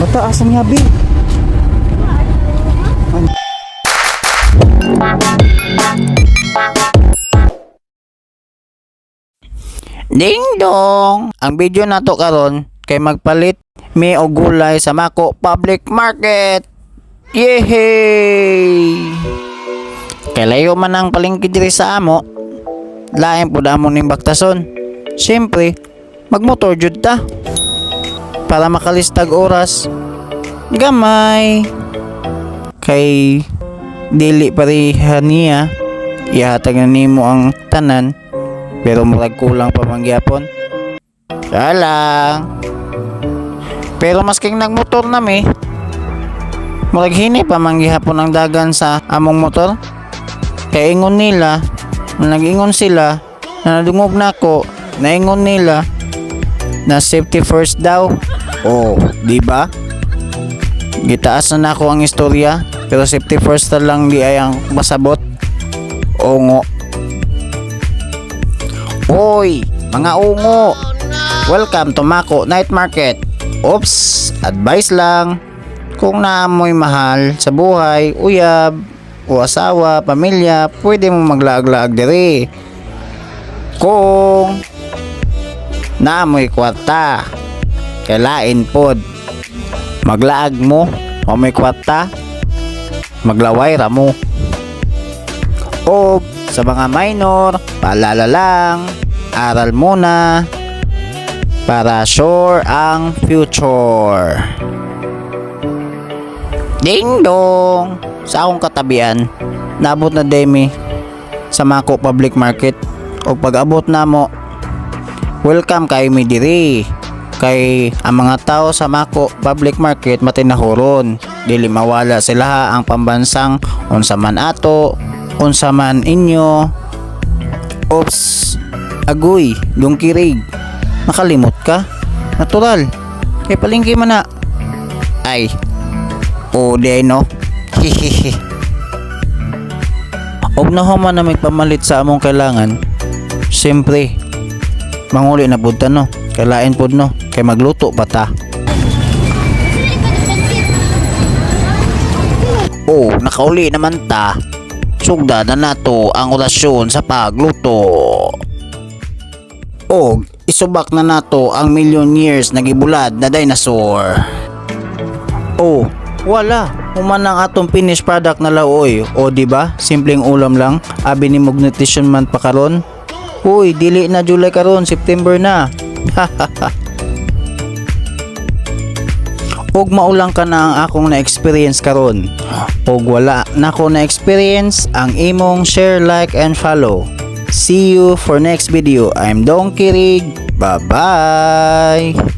Mataas ang yabi. Ding dong! Ang video nato karon kay magpalit mi og gulay sa Mako Public Market. Yehey! Kay layo man ang palengke diri sa amo. Lain pud amo ning baktason. Siyempre, magmotor jud ta para makalistag oras. Gamay. Kay dili pareha niya, ihatag na nimo ang tanan pero murag kulang pa man gyapon. Siya lang. Pero masking nagmotor na mi, murag hini pa man gihapon ang dagan sa among motor. Kay ingon nila, nag-ingon sila, na nadungog nako, naingon nila na safety first daw. Oh, di ba? Gitaas na nako ang istorya, pero safety first na lang di ay ang masabot. Ungo. Hoy, mga ungo. Welcome to Mako Night Market. Oops, advice lang. Kung naamoy mahal sa buhay, uyab, o asawa, pamilya, pwede mo maglaag-laag diri. Kung naamoy kwarta, kailain pod. Maglaag mo, o may kwarta, maglaway ra mo. O sa mga minor, paalala lang, aral muna para sure ang future. Ding dong! Sa akong katabian, naabot na demi sa Mako Public Market. O pag-abot na mo, welcome kay mi diri. Kay ang mga tao sa Mako Public Market matinahuron. Dili mawala sila ang pambansang unsa man ato, unsa man inyo. Oops, agoy, dungkirig. Nakalimot ka? Natural. Kay palengke man na. Ay, o di no. Hihihi. Og nahuman na may pamalit sa among kailangan, siyempre, manguli na pud ta no. Kailain pud no. Kay magluto pa ta. Oh, nakauli naman ta. Sugda na nato ang orasyon sa pagluto. Og isubak na nato ang million years na gibulad na dinosaur. Oh, wala. Human ang atong finished product na lauoy. O di ba? Simpleng ulam lang. Abi ni mog nutrition man pa karon. Uy, dili na July karon, September na. Og maulang ka na ang akong na-experience karon. Og wala na ko na-experience ang imong share, like, and follow. See you for next video. I'm Don Kirig. Bye-bye!